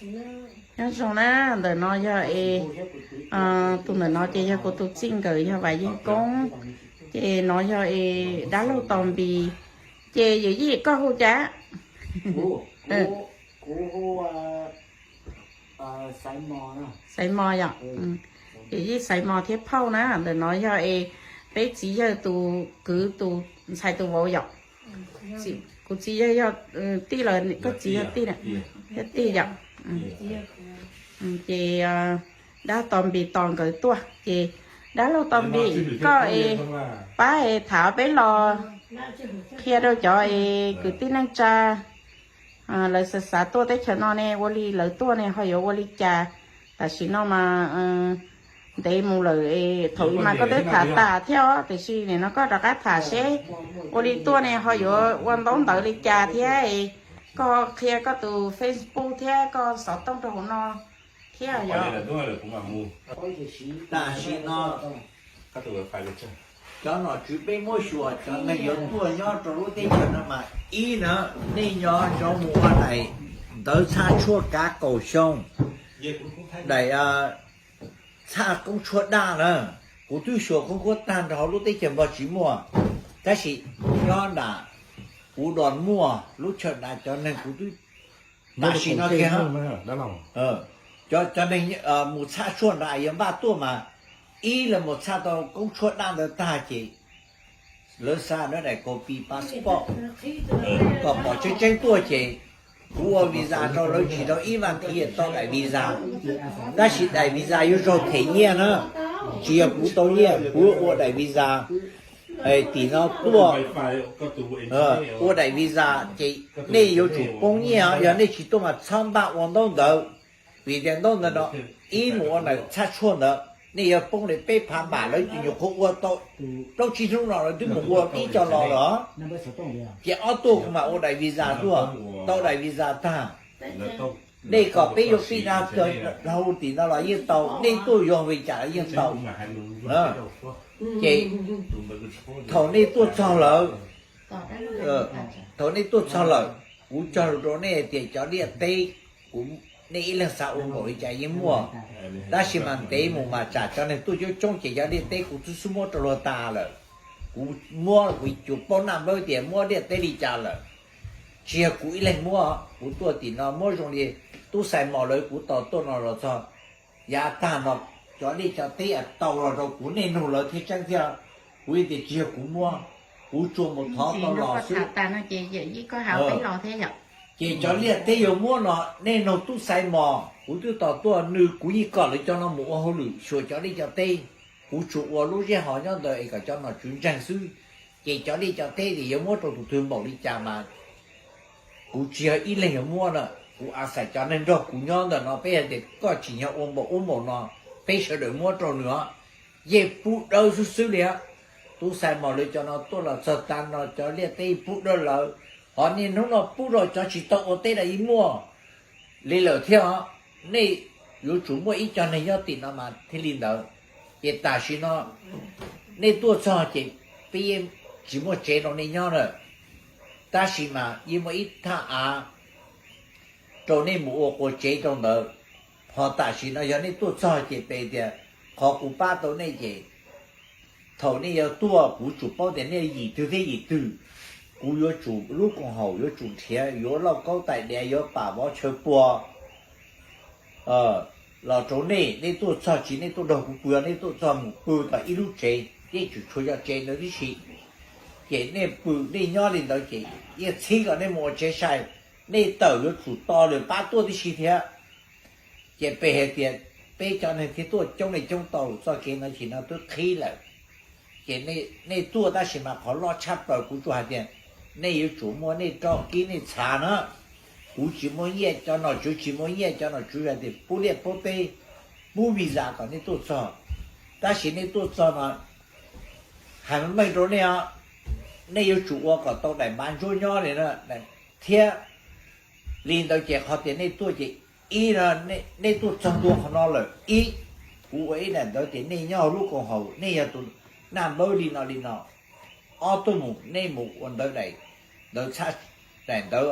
Nyob zoo na, ntawm no yog es, tus ntawm no ces yog kuv tus txij nkawm yog Vam Yeej Koob, ces no yog es dab laug Tos Npis, ces yawm yij koj hu cas? Xaiv Mos yom. Yawm yij Xaiv Mos thiab phauj na, ntawm no yog es peb txiv yawg tus kwv tus ntxhais tus vauv yom. Kuv txiv yawg yog tij lawm, koj txiv yog tij, yog tij yom. Ces dab Tos Npis tos nkawd tuaj ces, dab laug Tos Npis, koj es pab es tham peb los qhia rau cov es kwv tij neej tsa lawv xav xav tuaj teb chaws no ne, ua li lawv tuaj ne ho yuav ua li cas? Tam sim no mas ntev mus lawm, thaum ub mas koj twb tham tas thiab os, tiam sis nim no koj rov qab tham seb ua li tuaj ne ho yuav ua ntaub ntawv li cas thiab. Koj qhia koj tus Facebook thiab koj xov tooj rau hauv no thiab yog. Tam sim no cov nom tswv peb muab xyuas, cov neeg yuav tuaj nyob rau lub teb chaws no mas ib na, nej nyob cov mus ua daim ntawv txhaj tshuaj kav kaum xyoo, daim txhaj koob tshuaj daj na, kuv twb xyuas khoob khuab tag nrho hauv lub teb chaws Nplog tsis muaj, tab sis nyob nram kuv dos muaj lub chaw nrad cov neeg kuv twb, tam sim no kiag, cov neeg mus txhaj tshuaj nrad yuav npaj tuaj mas ib lawv mus txhaj tau koob tshuaj daj ntawd tag ces lawv xa lawv daim copy passport kom pom tseeb tseeb tuaj ces kuv ua visa rau lawv tsis tau ib vas thiv tau daim visa. Tab sis daim visa yuav raug them nyiaj na, tsis yog kuv tau nyiaj, kuv ua daim visa. Tim no tuaj ua daim visa ces nej yuav tsum poob nyiaj, yog nej tsis tuaj mas txhob npaj ua ntaub ntawv, vim tias ntaub ntawv no ib mus ua daim txhaj tshuaj ntawd nej yuav poob li peb phav npam, lawv nyuam qhuav ua tau plaub tsib hnub no lawv twb mus ua ib co los lawm. Ces ob tuaj kuv mam ua daim visa tuaj, tau daim visa tag, nej kom peb yuav fij na, dhau tim no los yeej tau, nej tuaj yuav li cas los yeej tau. Ces thaum nej tuaj txog lawm, thaum nej tuaj txog lawm, kuv cog lus rau nej tias cov liaj teb, kuv, nej ib leeg xav ua npaum li cas yeej muaj, tab sis mas ntev mus mas tsam cov neeg tuaj coob coob ces cov liaj teb kuv twb xub muab rau luag tas lawm. Kuv muab kuv tsuas paub naj npawb tias muab liaj teb li cas lawm. Tsis yog kuv ib leeg muab, kuv tuaj tim no muab zoo li tub Xais Mos lawv kuv tos tuaj no los txog yav tag no, cov liaj cov teb tau los rau kuv, nej nug lawv thiaj tseeb thiab. Kuv tias tsis yog kuv muab, kuv tsuas mus thov tau los xwb. Ces cov liaj teb yuav muab no nej nug tub Xais Mos, kuv twb tos tuaj nws, kuv yeej kom lawv cov no mus ua hauj lwm xyuas cov liaj cov teb. Kuv tsuas ua lub zej hos nyob ntawd es kom cov nom tswv ntseeg xwb. Ces cov liaj cov teb tias yuav muab rau tus twg npaum li cas mas kuv tsis yog ib leeg yuav muab na, kuv a xais cov neeg nrog kuv nyob ntawm no, peb hais tias koj tsim nyog ua npaum ub npaum no, peb sawv daws muab rau nws os. Yeej pub dawb xwb xwb li. Tub Xais Mos lawv cov no tuaj los txog tas no cov liaj teb pub dawb lawm, ho niaj hnub no pub rau cov tsis tau ua teb los yeej muaj li lawm thiab os. Nej yuav tsum muaj ib co neeg nyob tim no mas thiaj li ntawd. Ces tam sim no nej tuaj txog ces peb yeej tsis muaj tsev rau nej nyob lawm, tab sis mas yeej muaj ib thaj av rau nej mus ua quas tsev rau ntawd. Ho tam sim no yog nej tuaj txog ces peb tias qhov kuv pab tau nej ces thaum nej yuav tuaj kuv tsum paub tias nej yim twg thiab yim twg. Kuv yuav tsum lub koom haum yuav tsum nrhiav, yuav lauj kaub tais diav, yuav pam vov chaw pua los rau nej. Nej tuaj txog tsis nej tuaj nrog kuv pw, nej tuaj txog mus pw tom ib lub tsev, yeej tseem tshuav cov tsev ntawd tib si. Ces nej pw nej nyob li ntawd ces yeej txhib kom nej mus ua tsev sai. Nej tawm yuav tsum tos lwm pab tuaj tib si thiab. Ces peb hais tias peb cov neeg thiaj tuaj coob li coob tau txoj kev no, ces no twb qhib lawm. Ces nej tuaj tab sis mas qhov loj tshaj plaws kuv tsuas hais tias nej yuav tsum muaj nej roj kib nej txha na. Kuv tsis muaj nyiaj, cov nom tswv tsis muaj nyiaj, cov nom tswv hais tias pub liaj pub teb, pub visa kom nej tuaj txog. Tab sis nej tuaj txog no, hais meej meej rau nej os, nej yuav tsum ua kom tau daim npav ntsuab nyob li na. Thiab li ntawd ces qhov tias nej tuaj ces ib, nej tuaj txog ntua qhov no lawm ib, kuv ua ib daim ntawv tias nej nyob hauv lub koom haum, nej yog tus naj npawb li no li no. Ob tuaj mus nej mus ua ntawv daim, ntawv txhab, daim ntawv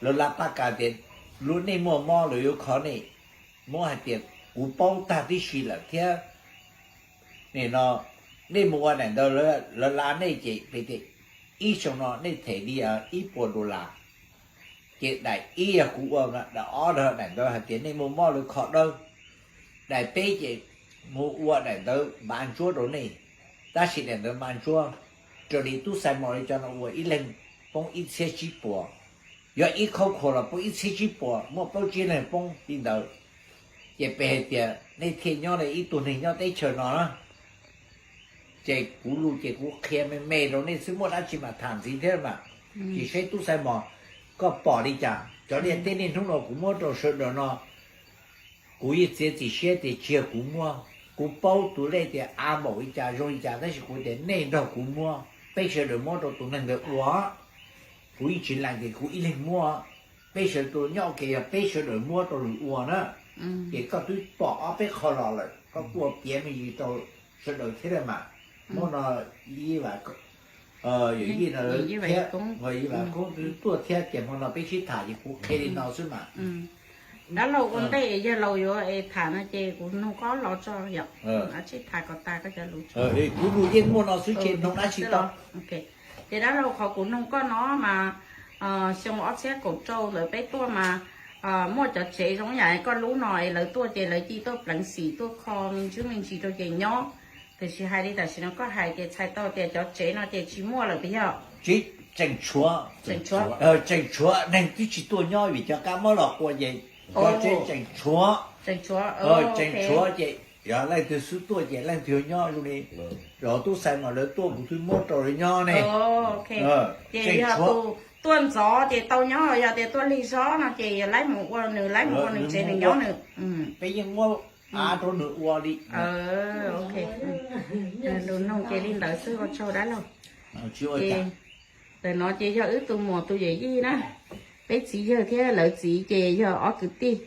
lawv lab pab kas tias lub nej muaj mob lawv yuav kho nej, muab hais tias kuv paub tag tib si lawm thiab. Nim no nej mus ua daim ntawv lawv la nej ces pem tias ib xyoo no nej them li ib puas dollar. Ces daim ib yog kuv ua, daim ob daim ntawd hais tias nej muaj mob lawv kho dawb. Daim peb ces mus ua daim ntawv npav ntsuab rau nej, tab sis daim ntawv npav ntsuab raws li tub Xais Mos li cov no ua ib leeg poob ib txhiab tsib puas, yog ib khauj khuas los poob ib txhiab tsib puas, muaj plaub tsib leeg poob li ntawd. Ces peb hais tias nej thiaj nyob li ib tug neeg nyob teb chaws no na. Ces kuv lus ces kuv qhia me me rau nej xwb, muaj dab tsi mas tham ntxiv thiab mas. Tsis saib tub Xais Mos koj pom li cas, cov niaj teb niaj hnub no kuv muab rau sawv daws no, kuv yeej txiav txim siab tias tsis yog kuv muab, kuv paub tus lej tias av npaum li cas zoo li cas, tab sis kuv tias nej nrog kuv muab, peb sawv daws muab rau tus neeg ntawd ua. Kuv yeej tsis lees tias kuv ib leeg muab, peb sawv daws nyob ua ke yog peb sawv daws muab rau lwm ua na. Ces koj twb pom ob peb qho los lawm, koj kuj ua piav me ntsis rau sawv daws thiab mas. Muab no yawm yij no thiab, yij Vam Koob twb tuaj thiab ces hmo no peb sib tham ces kuv qhia li no xwb mas. Dab laug ua ntej yawg laus yuav tham no ces kuv nug koj los tso yom, sib tham kom tas koj cov lus. Kuv lus yeej muaj no xwb ces nug dab tsi tau. Ces dab laug, qhov kuv nug koj no mas, xyoo ob txhiab kaum rau ntawd peb tuaj mas, muaj cov tsev zoo yam koj lub no es lawv tuaj ces lawv cia tuaj pleev xim tuaj kho me ntsis me ntsis rau ces nyob. Tiam sis hais li tam sim no koj hais ces txhais tau tias cov tsev no ces tsis muaj lawm puas yog? Tseem tshuav, tseem tshuav neeg twb tsis tuaj nyob vim cov kab mob los qua ces cov tsev tseem tshuav, tseem tshuav ces yog leej twg xub tuaj ces leej twg yuav nyob zoo li. Los tub Xais Mos lawv tuaj kuv twb muab rau lawv nyob ne. Ces yog tus tuaj ntxov ces tau nyob, yog tias tuaj lig zog no ces laib mus ua nws, laib mus ua nws tsev nws nyob nws. Peb yeej muab av rau nws ua li. Lus nug ces li ntawd xwb, ua tsaug dab laug. Ntawm no ces yog wb tus muam tus yawm yij na, peb txiv yawg thiab lawv txiv ces yog ob kwv tij.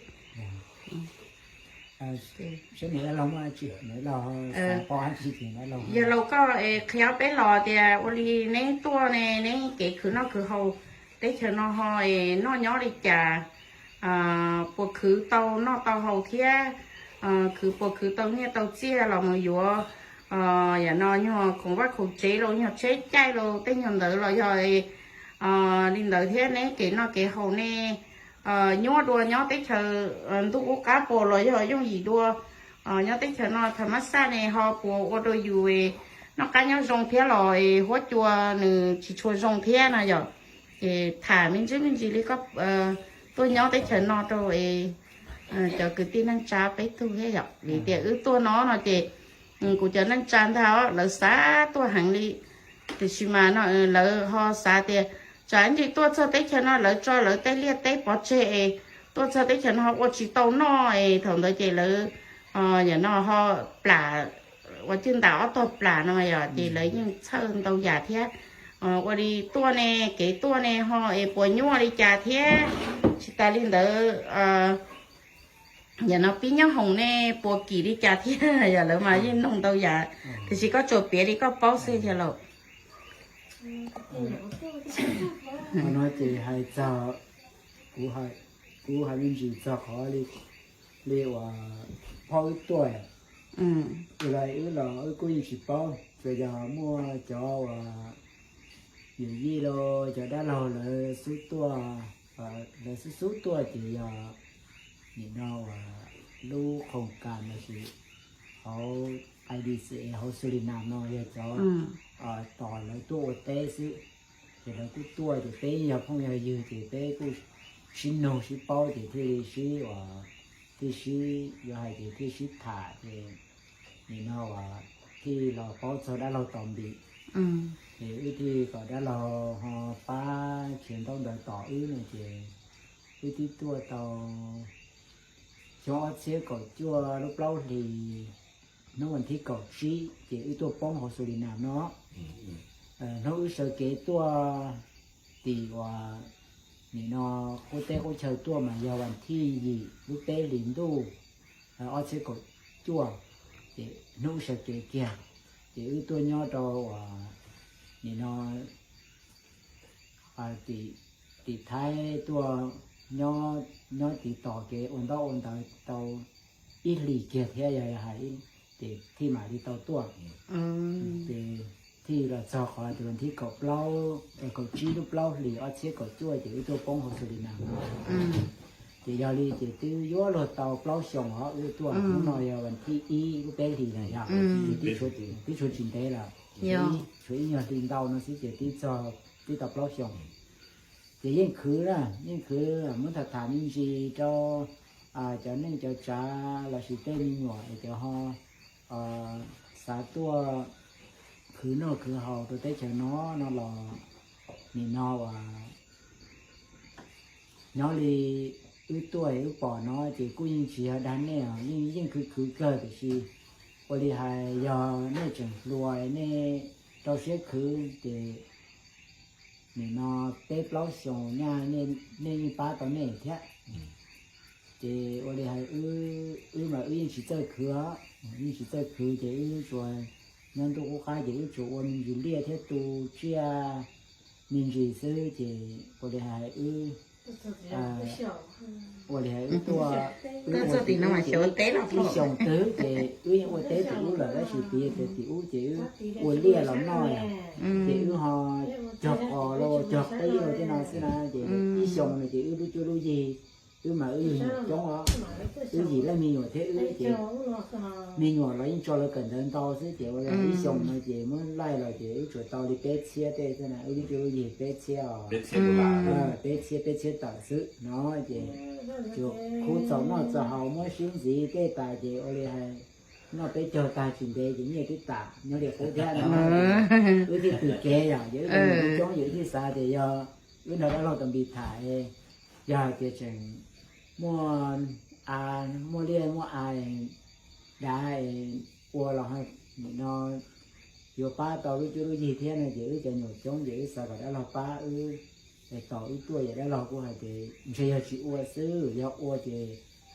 Yawg laus, koj qhia peb los tias ua li neb tuaj ne, neb kev khwv noj khwv haus teb chaws no ho es noj nyob li cas, puas khwv tau noj tau haus thiab, khwv puas khwv tau nyiaj tau txiaj los mus yuav yam no nyuag khoom vaj khoom tsev los nyuag tsheb caij los tej nyuag ntawd los yog li ntawd thiab neb kev noj kev haus ne, nyuaj dua nyob teb chaws ntuj ub qab puas los yog yooj yim dua nyob teb chaws no, tham mab xaj ne ho puas ua rau yus noj qab nyob zoo thiab los huab cua nws tsis tshua zoo thiab no yom. Ces tham me ntsis me ntsis li koj tuaj nyob teb chaws no rau cov kwv tij neej tsa peb tug thiab yom, vim tias wb tuaj no no ces kuv cov neej tsa ntag lawv xav tuaj heev li. Tiam sis mas no lawv ho xav tias tsam ntsis tuaj txog teb chaws no lawv tso lawv tej liaj teb pov tseg es tuaj txog teb chaws no ho ua tsis tau noj es thaum ntawd ces lawv yam no ho plam, ua cwj ntam ob tog plam no yom, ces lawv yeej txhawj ntau yam thiab. Ua li tuaj ne, kev tuaj ne ho es puas nyuaj li cas thiab, tsis tas li ntawd yam no pib nyob hoom ne puas kim li cas thiab, yog lawv mas yeej nug ntau yam, tiam sis koj tsuas piav li koj paub xwb yog laus. Qhov no ces hais txog, kuv hais me ntsis txog qhov li uas phauj wb tuaj, ua li wb los wb kuj yeej tsis paub, tsuas yog muaj cov uas yawm yij los cov dab laug lawv xub tuaj, lawv xub xub tuaj ces yog nim no uas lub khoom kas no ces hauv I D C A hauv Suriname no yog cov tos lawv tuaj ua teb xwb. Ces lawv kuj tuaj ces peb yog phooj yog ywg ces peb kuj sib nug sib paub ces thiaj li sib uas, thiaj sib yuav hais tias thiaj sib tham ces nim no uas thiaj los paub txog dab laug Tos Npis. Ces wb thiaj kom dab laug ho pab khiav ntaub ntawv tos wb no ces wb twb tuaj tau xyoo ob txhiab kaum cuaj lub plaub hlis hnub vas thib kaum tsib ces wb tuaj poob hauv Suriname no. Hnub wb sawv kev tuaj tim uas nim no qub teb qub chaw tuaj mas yog vas thib yim lub peb hlis ntuj ob txhiab kaum cuaj, ces hnub wb sawv kev kiag ces wb tuaj nyob rau uas nim no tim Thaib tuaj nyob, nyob tiv tos kev ua ntaub ua ntawv tau ib hlis kiag thiab yog hais ces thiaj mam li tau tuaj. Ces thiaj los txog qhov tias vas thib kaum plaub, kaum tsib lub plaub hlis ob txhiab kaum cuaj ces wb tuaj poob hauv Xus Lis Nas no. Ces yog li ces twb yuav luag tau plaub xyoos os wb tuaj, hnub no yog vas thib ib lub peb hlis na yog, ces twb tshuav tsis ntev lawm, tshuav ib nyuag hli ntau no xwb ces twb txog, twb tau plaub xyoos. Ces yeej khwv na, yeej khwv muab tham tham me ntsis rau cov neej cov tsav lossis tej me nyuam es cov ho xav tuaj khwv noj khwv haus rau teb chaws no no los nim no uas nyob li wb tuaj wb pom no ces kuj yeej tsis yog dag nej os, yeej, yeej khwv khwv kawg tiam sis ua li hais yog nej tseem hluas nej rau siab khwv ces nim no peb plaub xyoos nyaj nej yeej pab tau nej thiab. Ces ua li hais wb mas wb yeej tsis txawj khwv os, yeej tsis txawj khwv ces wb tsuas nyob ntuj qub qab ces wb tsuas ua me ntsis liaj thiab tu tsiaj me ntsis xwb ces ua li hais wb, ua li hais wb tuaj, wb ua tim no ib xyoos twg ces wb yeej ua teb tim ub lawm tab sis piv tias tim ub ces wb ua liaj los noj ces wb ho cog qos los cog qib los tej no xwb na ces ib xyoos no ces wb lub cuab lub yig wb mas wb yug nyuam coob os, wb yim leej me nyuam thiab wb ces me nyuam los yeej tso lawv kawm ntawv ntau xwb ces ua li ib xyoos no ces muab laij los ces wb tsuas tau li peb txhiab tej xwb na, wb lub cuab lub yig peb txhiab os, peb txhiab peb txhiab tawm xwb no ces tsuas khub txaus noj txaus haus muab sib ntxiv tej tas ces ua li hais noj peb caug tag tsis ntev ces nyiaj twb tas nyob li qub thiab no. Wb thiaj pw kev yom, ces wb coob ces wb thiaj xav tias yog wb nrog dab laug Tos Npis tham, yog hais tias tseem muaj, muaj liaj muaj a dav ua los nim no yuav pab tau lub cuab lub yig thiab no ces wb cov nyuam coob ces wb xav kom dab laug pab wb, tos wb tuaj ces dab laug kuj hais tias ntshe yog tsis ua xwb, yog ua ces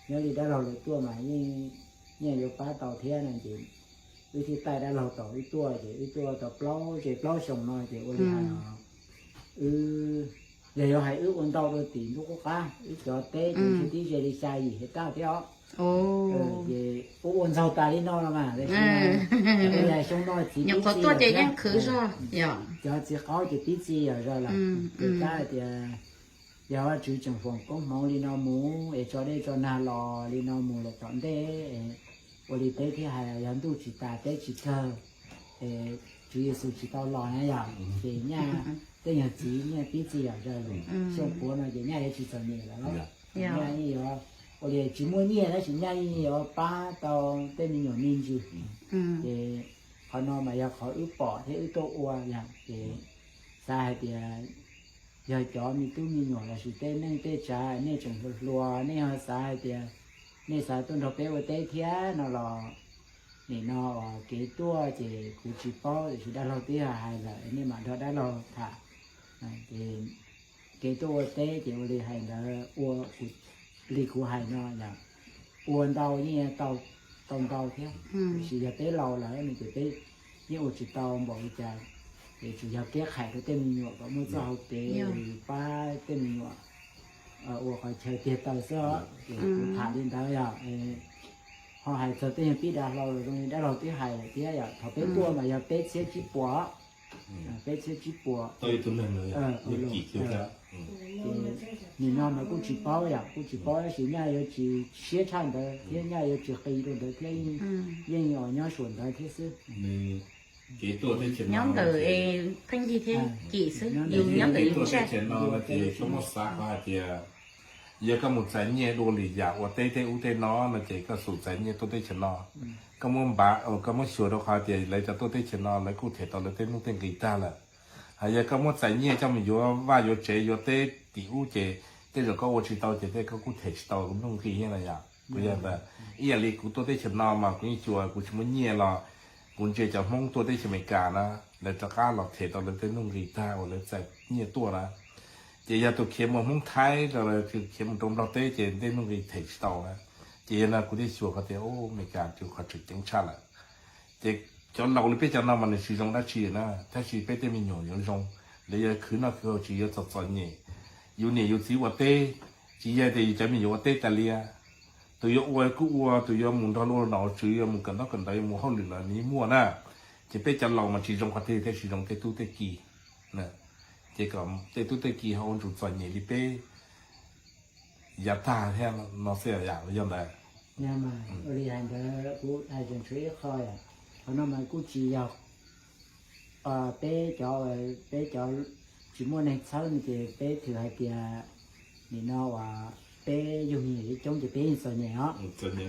nyob li dab laug lawv tuaj mas yeej, yeej yuav pab tau thiab no ces wb thiaj taij dab laug tos wb tuaj ces wb tuaj tau plaub, ces plaub xyoos no ces ua li hais wb, yog yuav hais wb ua ntau rau tim ntuj qub qab wb cov teb ces tib ze li xya yim hais taj thiab os. Ces ua ua ntxaug tas li no los mas, xyoo no txiv nyuam qhuav tuaj ces yeej khwv zog, cov txiv qaub ces pib txi yam zog lawm. Ces tab hais tias yog Vajtswv tseem foom koob hmoov li no mus es tso dej tso nag los li no mus lawm tom ntej, ua li peb thiaj hais yog ntuj tsis tas teb tsis kawg, es Tswv Yexus tsis tau los na yog ces nyaj tej nyuag txiv nyaj pib txi yam zog lawm, xyoo puav no ces nyaj yuav tsis txom nyem lawm los nyaj yeej yuav, ua li tsis muaj nyiaj tab sis nyaj yeej yuav pab tau tej me nyuam me ntsis. Ces qhov no mas yog qhov wb pom thiab wb tuaj ua yog ces xav hais tias yog cov me tub me nyuam lossis tej neej tej tsav nej tseem hluas hluas nej ho xav hais tias nej xav tuaj nrog peb ua teb thiab no los nim no kev tuaj ces kuv tsis paub tiam sis dab laug twb yog hais lawm nej mam nrog dab laug tham. Ces kev tuaj ua teb ces ua li hais ntawd ua li kuv hais no yog ua ntau yeej tau ntau thiab, tiam sis yog peb laus lawm no ces peb yeej ua tsis tau npaum li cas, ces tsuas yog keb qhais rau tej me nyuam kom muaj txoj hau kev pab tej me nyuam ua qhov chaw tiag taw xwb os. Ces kuv tham li ntawd yog ho hais txog tej nyuag pib dav hlau los zoo li dab laug twb hais lawm thiab yog thaum peb tuaj mas yog peb txhiab tsib puas, peb txhiab tsib puas. Ces nim no mas kuj tsis paub yom, kuj tsis paub tab sis nyaj yuav tsis siab tshaj ntawd thiab nyaj yuav tsis qis rau ntawd thiab, yeej os nyob suam ntawd thiab xwb. Nyob ntawm pheej yig thiab cim xwb, yus nyob ntawm yus teb chaws no ces koj muab xav qhov hais tias yog koj mus txais nyiaj dua lwm yam ua teb tej ub tej no no ces koj xum txais nyiaj tuaj teb chaws no. Koj muab npav, koj muab xyuas rau qhov tias lawv cov tuaj teb chaws no lawv kuj them tau lawv tej nuj tej nqis tag lawm. Hos yog koj muab txais nyiaj coj mus yuav vaj yuav tsev yuav teb tim ub ces tej zaum koj ua tsis tau ces tej koj kuj them tsis tau nuj nqis thiab no yom. Kuv yog ntawd ib yam li kuv tuaj teb chaws no mas kuv yeej xyuas kuv tsis muaj nyiaj los kuv ntsia cov Hmoob tuaj teb chaws Amelikas na, lawv rov qab los them tau lawv tej nuj nqis tag uas lawv txais nyiaj tuaj na. Ces yog tus khiav mus Hmoob Thaib los tus khiav mus rau Nplog teb ces tej nuj nqis them tsis tau na. Ces yog no kuv thiaj xyuas qhov tias Amelikas yog qhov tseem ceeb tshaj lawm. Ces cov laus li peb cov no mas nws tsis zoo dab tsi na, tab sis peb tej me nyuam yuav zoo, lawv yuav khwv noj khwv haus tsis yuav txom txom nyem. Yus niam yus txiv ua teb, Tsis yog tias yus cov me nyuam ua teb tas li, tus yuav ua kuj ua, tus yuav mus nrog luag ua nom ua tswv, yuav mus kawm ntaub kawm ntawv, yuav mus hauj lwm los nws muaj na. Ces peb cov laus mas tsis zoo qhov twg thiaj tsis zoo tej tub tej ki. Ces kom tej tub tej ki ho ua ntsum txom nyem li peb yav tag thiab no xwb yam yog ntawd. Ua li hais ntawd kuv hais tseem tshuav ib qho, qhov no mas kuj tsis yog peb cov, peb cov tsis muaj neeg txhawb no ces peb thwm hais tias nim no uas peb yug me nyuam coob ces peb yeej txom nyem os.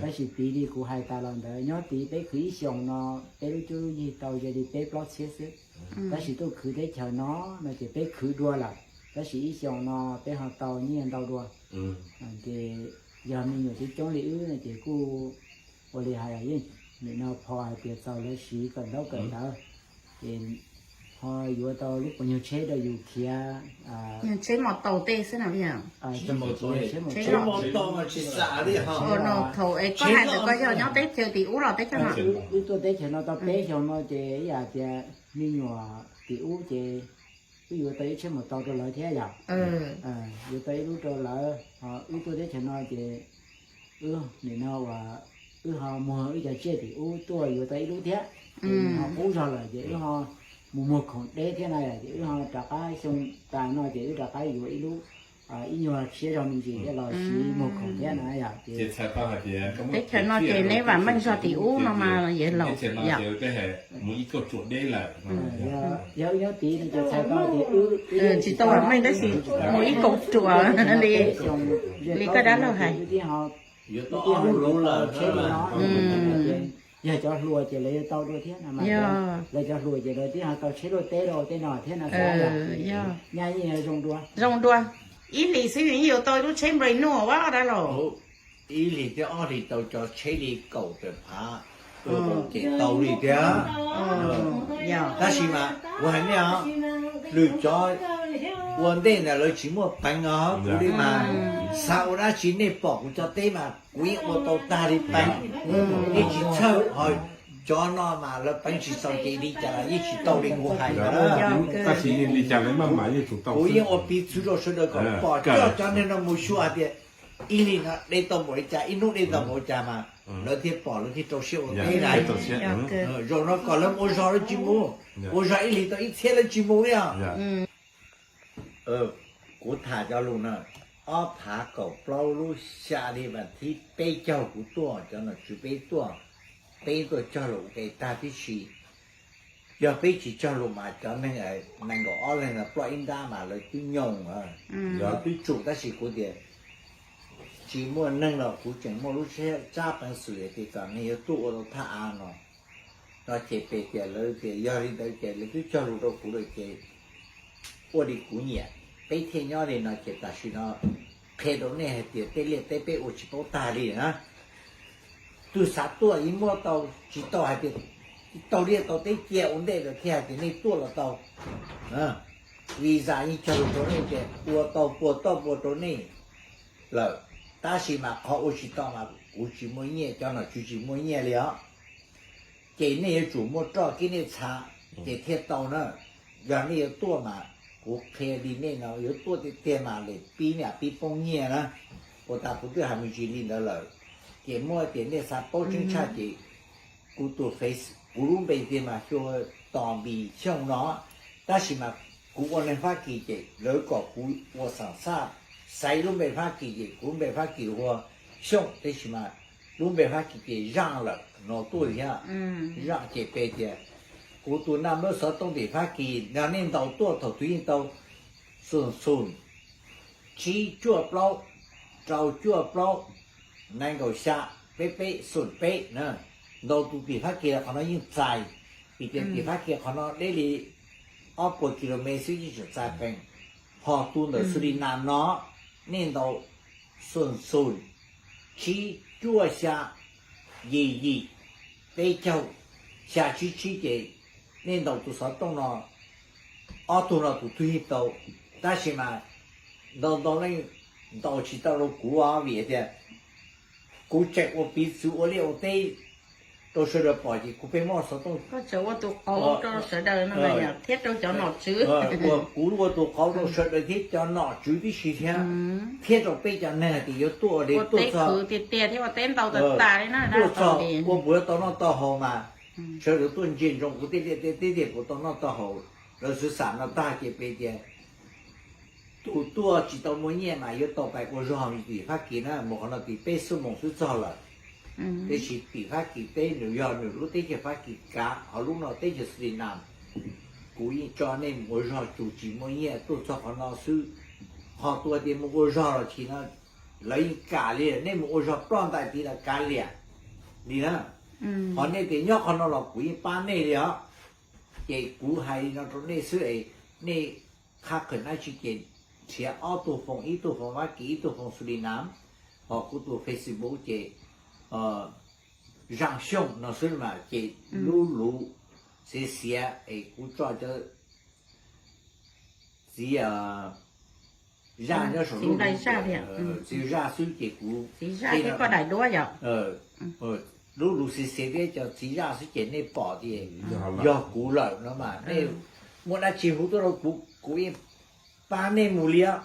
Tab sis piv li kuv hais tas los ntawd, nyob tid peb khwv ib xyoos no peb lub cuab lub yig tau ze li peb plaub txhiab xwb. Tab sis tuaj khwv teb chaws no no ces peb khwv dua lawm, tab sis ib xyoos no peb ho tau nyiaj ntau dua. Ces yog me nyuam coob coob li wb no ces kuj ua li hais yeej nim no pho hais tias txaus lawv siv kawm ntaub kawm ntawv, ces ho yuav tau lub puas nyuag tsheb rau yus khiav, tsheb mos taus tej xwb na. Thaum es koj hais ntawd koj yog nyob teb chaws tim ub los teb chaws no? Wb tuaj teb chaws no tau peb xyoos no ces ib yam tias me nyuam tim ub ces wb yuav tau ib tsheb mos taus rau lawv thiab yom. Yuav tau ib lub rau lawv, ho wb tuaj teb chaws no ces wb nim no uas wb ho muag wb cov tsiaj tim ub tuaj yuav tau ib lub thiab. Ho qub zog lawm ces wb ho mus muag khoom deb thiab na, ces wb ho rov qab xyoo tas no ces wb rov qab yuav ib lub, ib nyuag siab zog me ntsis thiab los siv muag khoom thiab na yom. Ces teb chaws no ces neb vam meej zog tim ub no mas yog laus yom. Yog wb nyob tid no ces txhais tau tias wb tsis tau vam meej tab sis mus ib kaum ruam li, li koj dab laug hais. Yog cov hluas ces lawv yuav tau dua thiab no mas, lawv cov hluas ces lawv twb ho tau tsheb luaj teb rau tej no thiab no. Nyaj yeej zoo dua, zoo dua. Ib hlis xwb yus yeej yuav tau ib lub tsheb Brand new ua dab laug. Ib hlis thiab ob hlis tau cov tsheb li kaum tawm phav, ces tau li thiab. Tab sis mas kuv hais nej os, lwm cov ua ntej ntawd lawv tsis muaj peev os, kuv li mas xav ua dab tsi nej pom kuv cov teb mas kuv yeej ua tau tag li peev. Nej tsis txhawj, ho cov no mas lawv peev tsis txaus ces li cas los yeej tsis tau li kuv hais ntawd. Tab sis li cas lawv maj mam yeej tsum tau. Kuv yeej ua piv txwv rau sawv daws kom pom coj cov neeg no mus xyuas hais tias ib hlis no deb tau npaum li cas, ib hnub deb tau npaum li cas mas lawv thiaj pom lawv thiaj rau siab ua teb na. Zaum no kom lawv mus ua zog lawv tsis mus, ua zog ib hlis tau ib txhiab lawv tsis mus li os. Kuv tham cov lus no, ob phav kaum plaub lub xya hli vas thib peb caug kuv tuaj, cov nom tswv peb tuaj, peb tuaj cog lus ua ke tag tib si. Yog peb tsis cog lus mas cov neeg nees nkaum ob leeg no ploj ib nrab mas lawv twb nyoog, lawv twb tsum, tab sis kuv tias tsis muaj neeg los kuv tseem muaj lub tsab peev xwm hais tias kom neeg yuav tuaj ua rau thaj av no. No ces pem tias lawv tias yog li ntawd ces lawv twb cog lus rau kuv lawm ces ua li kuv nyiam, peb thiaj nyob li no ces tam sim no qhia rau nej hais tias tej liaj teb peb ua tsis paub tag li na. Twb xav tuaj yeej muab tau, tsis tau hais tias tau liaj tau teb cia ua ntej lawm thiaj hais tias nej tuaj los tau. Visa yeej cog lus rau nej tias ua tau puas toj npua rau nej lawm, tab sis mas qhov ua tsis tau mas kuv tsis muaj nyiaj, cov nom tswv tsis muaj nyiaj li os. Ces nej yuav tsum muaj roj kib nej txha ces thiaj tau na. Yog nej yuav tuaj mas kuv qhia li nej no, yuav tuaj tiag tiag mas lem pib nej pib poob nyiaj na. Ua tas kuv twb hais me ntsis li ntawd lawm, ces muab tias nej xav paub tseeb tshaj ces kuv tus Face, kuv lub npe tiag mas xyuas Tos Npis Xyooj no, tab sis mas kuv ua neeg Fab Kis ces lawv kom kuv ua xam xaj, xaiv lub npe Fab Kis ces kuv lub npe Fab Kis hu ua Xyooj, tab sis mas lub npe Fab Kis ces Zaj lawm no tuaj thiab. Zaj ces peb tias kuv tus naj mab xov tooj tim Fab Kis no nej ntaus tuaj thaum twg yeej tau, xoom xoom, tsib cuaj plaub, rau cuaj plaub, nees nkaum xya, peb peb xoom peb na. Ntaus tus tim Fab Kis los qhov no yeej txais, vim tias tim Fab Kis qhov no deb li ob puas kilomev xwb yeej tseem txais peem. Ho tus ntawm Surinam no nej ntaus xoom xoom, tsib cuaj xya, yim yim, peb caug, xya tsib tsib ces nej ntaus tus xov tooj no, ob tug no tus twg yeej tau. Tab sis mas ntau ntau leej ntaus tsis tau rau kuv os, vim tias kuv tseem ua piv txwv ua liaj ua teb, rau sawv daws pom ces kuv peb muab xov tooj, koj tseem ua tus qauv rau sawv daws no thiab rau cov nom tswv, ua kuv ua tus qauv rau sawv daws thiab cov nom tswv tib si thiab, thiab rau peb cov neeg hais tias yuav tuaj ua li tuaj txog, tiag tiag thiab ua teb ntau tas tas li na, tuaj txog ua puas yuav tau noj tau haus mas sawv daws tuaj ntsia ntsoov kuv tej liaj tej teb tias puas tau noj tau haus. Lawv xwv xam no tag ces peb tias tus tuaj tsis tau muaj nyiaj mas yuav tau pais ua zog tim Fab Kis na, mus qhov no tim peb xuab moos xwb txog lawm. Tiam sis tim Fab Kis teb nws yog nws lub teb chaws Fab Kis kav, ho lub no teb chaws Surinam. Kuv yeej tso nej mus ua zog tsuas tsis muaj nyiaj, tuaj txog qhov no xwb. Ho tus tias mus ua zog los tsis no, lawv yeej kam li, nej mus ua zog ploj ntais tid los kav liam li na. Ho nej tias nyob qhov no los kuv yeej pab nej li os. Ces kuv hais li no rau nej xwb es nej qhab qhwm dab tsi ces nrhiav ob tug foos, ib tug foos Fab Kis, ib tug foos Surinam, ho kuv tus Facebook ces Zaj Xyooj no xwb mas ces lub lus xiav xiav es kuv tso cov txiv zaj nyob saum lub, txiv zaj xwb ces kuv, lub lus xiav xiav thiab cov txiv zaj xwb ces nej pom tias yog kuv lawm no mas nej muaj dab tsi hu tuaj rau kuv, kuv yeej pab nej mus li os.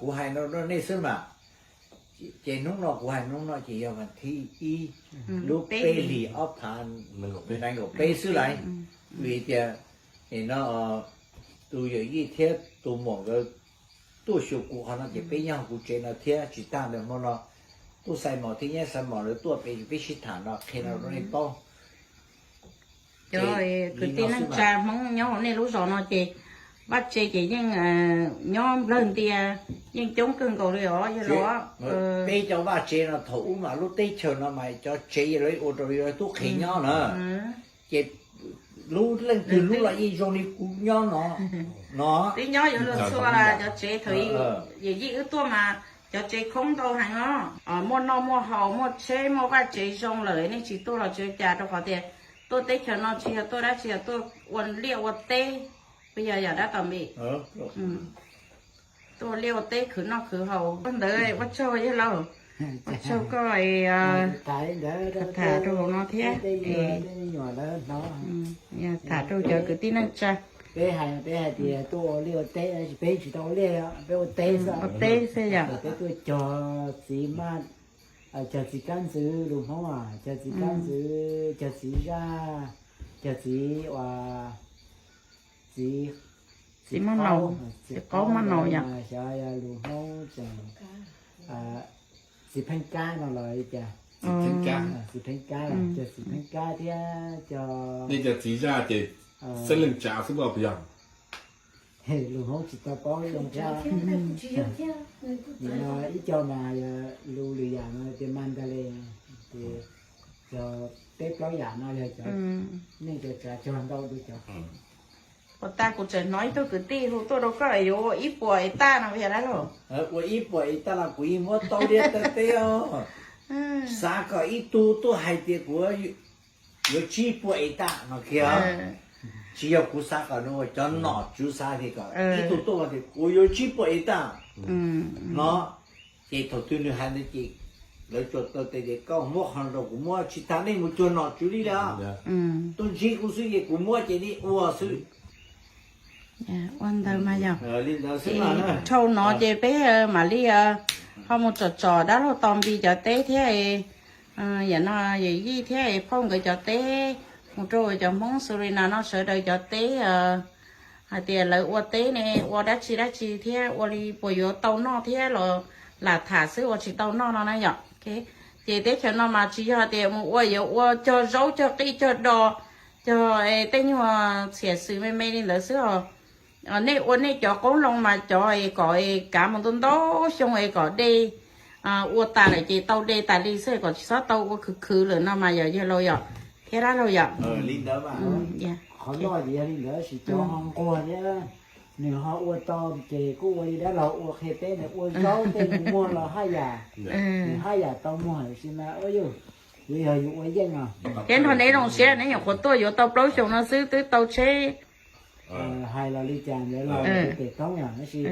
Kuv hais no rau nej xwb mas. Ces hnub no kuv hais hnub no ces yog vas thib ib lub peb hlis ob phav nees nkaum peb xwb lawm. Vim tias no tus yawm yij thiab tus muam nkawd tuaj xyuas kuv qhov no ces peb nyob hauv kuv tsev no thiab tsis tag ntawd hmo no tub Xais Mos thiab nyab Xais Mos lawv tuaj pem peb sib tham no qhia no rau nej paub. Cov kwv tij neej tsa Hmoob nyob hauv nej lub zos no ces vaj tse ces yeej nyob nplawg ntia, yeej coob kawg nkaus li os yog los. Peb cov vaj tse no thaum ub mas lub teb chaws no mas cov tsev lawv ua rau tub qhe nyob na. Ces lub leej twg lub los yeej zoo li kuv nyob no, no. Twb nyob yuav luag txhua cov tsev thaum yawm yij wb tuaj mas cov tsev khoob ntau heev os. Muaj noj muaj haus, muaj tsheb, muaj vaj tsev zoo lawm nej tsis tuaj los tsis ua cas, rau qhov tias tuaj teb chaws no tsis yog tuaj dab tsi, yog tuaj ua liaj ua teb, puas yog yam dab tom me? Tuaj ua liaj ua teb khwv noj khwv haus. Ua ntawd ua tsaug yawg laus, ua tsaug koj tham rau hauv no thiab. Tham rau cov kwv tij neej tsa. Peb hais, peb hais tias tuaj ua liaj ua teb, peb tsis tau ua liaj, peb ua teb xwb. Ua teb xwb yom. Peb tuaj cog txiv maj, cog txiv kab ntxwv lus Hmoob, cog txiv kab ntxwv, cog txiv zaj, cog txiv uas, txiv, txiv maj naus, txiv qaub maj naus yom. Xyov yog lus Hmoob tseem, txiv pheeb kab no los li cas. Txiv pheeb kab, cog txiv pheeb kab thiab cog, nej cog txiv zaj ces xeeb leej tsav xwb puas yog? Lus Hmoob tsis tau paub zoo thiab. Nim no ib co mas yog lus lwm yam no tias mandale, ces cog peb plaub yam no yog cov, nej cov tsav cog ntau dua cov. Ua tas kuv tseem hnov ib tug kwv tij hu tuaj rau koj yuav ua ib puas es tag no yog dab laug? Ua ib puas es tag no kuv yeej muab tau liaj tau teb os. Xav kom ib tug tuaj hais tias kuv yuav tsib puas es tag no kiag. Tsis yog kuv xav kom no, cov nom tswv xav tias kom ib tug tuaj tias kuv yuav tsib puas es tag no. Ces thaum twg nws hais ntawd ces lawv tsuas tau tias koj muab qhov no rau kuv muab, tsis tas nej mus cuag nom tswv li lawm. Tuaj ntsib kuv xwb ces kuv muab ces nej ua xwb. Ua ntawd mas yog. Ces dhau no ces peb mam li ho mus tsom tsom dab laug Tos Npis cov teb thiab. Yam no yawm yij thiab phauj nkawd cov teb, mus rau cov Hmoob Surinam no sawv daws cov teb, hais tias lawv ua teb ne ua dab tsi dab tsi thiab ua li puas yuav tau noj thiab los lam tham xwb ua tsis tau noj no na yom. Ces teb chaws no mas tsis yog tias mus ua yuav ua cog zaub cog qij cog dos, cog tej nyuag txhiam xwm me me li ntawd xwb os. Nej ua nej cov qoob loo mas cov es kom es kav mus ntau ntau xyoo es kom dej ua tas lawm ces tau dej tas li xwb, kom tsis txhob tau ua khwv khwv lawm no mas yog yawg laus yom, thiab dab laug yom. Qhov loj ces yog li ntawd sis cov ho nquag thiab, nws ho ua tau ces kuj ua li dab laug ua qhia peb ntawd, ua zaub tej mus muag los haj yam, nws haj yam tau muag lawm sis mas ua yus, yuav yog yus ua yeej os. Thiab nrog neb zoo siab neb nyuam qhuav tuaj yuav tau plaub xyoo no xwb twb tau tsheb Hais los li cas ntawd los pem toob yog tab sis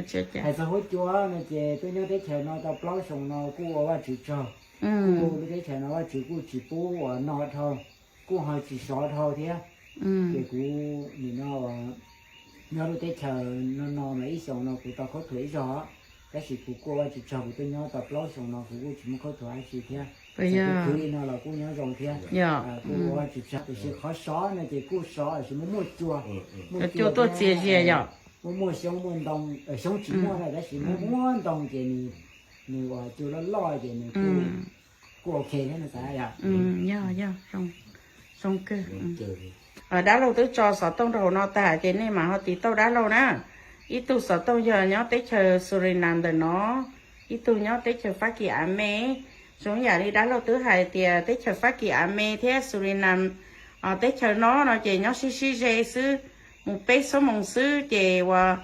hais txog huab cua no ces tuaj nyob teb chaws no tau plaub xyoo no kuj ua Vajtswv tsaug. Kuj lub teb chaws no Vajtswv kuj tsis pub uas noj dhau, kuj ho tsis sov dhau thiab. Ces kuv nim no nyob lub teb chaws no no mas ib xyoos no kuv tau khaub thuas ib zaug, tab sis kuv kuj ua Vajtswv tsaug kuv tuaj nyob tau plaub xyoo no kuv kuj tsis muaj khaub thuas dab tsi thiab. Kuv khwv li no los kuj nyob zoo thiab. Kuj ua Vajtswv tsaug tiam sis qhov sov no ces kuj sov tiam sis muaj muaj cua, muaj cua tuaj txias zias yom. Muaj muaj xyoob muaj ntoo, xyoob tsis muaj na tab sis muaj muaj ntoo ces nws, nws uas cua loj loj ces nws kuj, kuj ok thiab no xav yom. Yog, yog, zoo kawg. Dab laug twb tso xov tooj rau hauv no tag ces nej mam ho tiv tauj dab laug na. Ib tug xov tooj yog nyob teb chaws Surinam ntawm no, ib tug nyob teb chaws Fab Kis Av Me. Zoo yam li dab laug twb hais tias teb chaws Fab Kis Av Me thiab Surinam, teb chaws no no ces nyob sib sib ze xwb, mus peb xuab moos xwb ces uas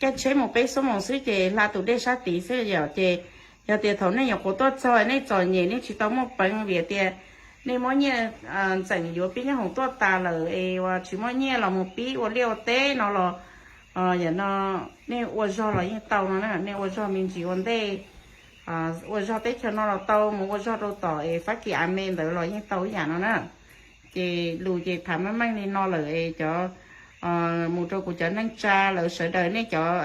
caij tsheb mus peb xuab moos xwb ces hla tus dej sab tid xwb yom. Ces yog tias thaum nej nyuam qhuav tuaj txog nej txom nyem nej tsis tau muaj peev vim tias nej muab nyiaj ntxeem yuav pib nyob hoom tuaj tas lawm es uas tsis muaj nyiaj los mus pib ua liaj ua teb no los, yam no nej ua zog los yeej tau no na, nej ua zog me ntsis ua ntej, ua zog teb chaws no los tau, mus ua zog rau tom es Fab Kis Av Me ntawd los yeej tau ib yam no na. Ces lus ces tham meej meej li no lawm es cov, mus rau kuv cov neej tsa lawv sawv daws nej cov,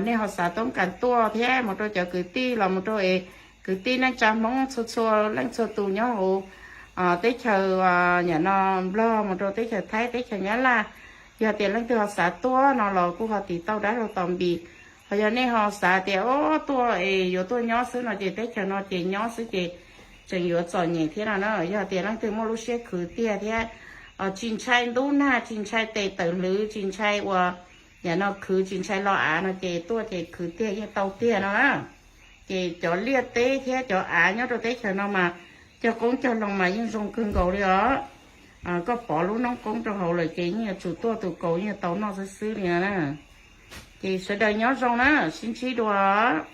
nej ho xav toob kas tuaj thiab mus rau cov kwv tij los mus rau es kwv tij neej tsa Hmoob txhua txhua leej txhua tus nyob hauv teb chaws, yam no Nplog mus rau teb chaws Thaib teb chaws Nyab Laj, yog tias leej twg ho xav tuaj no los kuj ho tiv tauj dab laug Tos Npis. Ho yog nej ho xav tias o tuaj es yuav tuaj nyob xwb no ces teb chaws no ces nyob xwb ces tseem yuav txom nyem thiab no na. Yog tias leej twg muaj lub siab khwv tiag thiab tsis ntshai ntub nag tsis ntshai tes tawm hlwv tsis ntshai uas yam no khwv tsis ntshai lo av no ces tuaj ces khwv tiag yeej tau tiag no na. Ces cov liaj teb thiab cov av nyob rau teb chaws no mas cog qoob cog loo mas yeej zoo kawg nkaus li os. Koj pov lub noob qoob rau hauv lawm ces yeej yuav tsum tuaj tus kaus yeej tau noj xwb xwb li no na. Ces sawv daws nyob zoo na, sib ntsib dua.